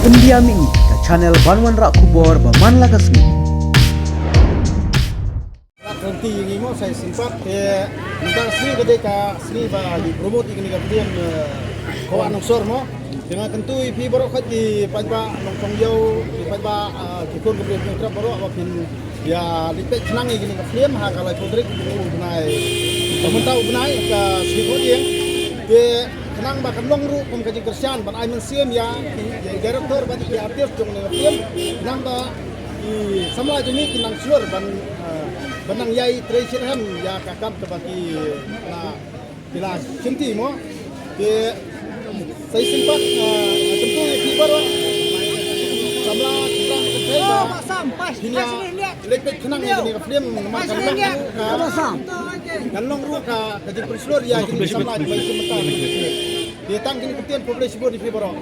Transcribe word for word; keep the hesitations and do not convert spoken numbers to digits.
India Mini, ka channel ban wanrah khubor ba man la ka sngi. Rat Ranti ïa ngi mo, sa shisien pat te mynta ka sngi ka dei ka sngi ba ngi promote ïa kane ka ktien, eh, Khawa Nongsor mo. Te nga kyntu ïa phi baroh, khuid ki paidbah Nongtong Ïew, ki paidbah, eh, ki khun ki briew ki trap baroh ba phin ïa leit peit khnang ïa kane ka film ha ka laiphew tarik u bnai, mynta u bnai ka sngi Thohdieng. Te khnang ba kan long ruh kum ka jingkyrshan ban ai mynsiem ïa ki, ïa ki director bad ki artist jong kane ka film, khnang ba ki samla jong ngi kin nang shlur ban, eh, ban nang ïai trei shitrhem ïa ka kam kaba ki la, ki la shimti mo. Te sa shisien pat, eh, kyntu ïa phi baroh samla, samla ka thei ba phin ïa leit peit khnang ïa kane ka film namar kan long ruh ka, kan long ruh ka, ka jingpynshlur ïa kine ki samla kiba ïashim bynta. Te tang kine ki ktien, khublei shibun ïa phi baroh.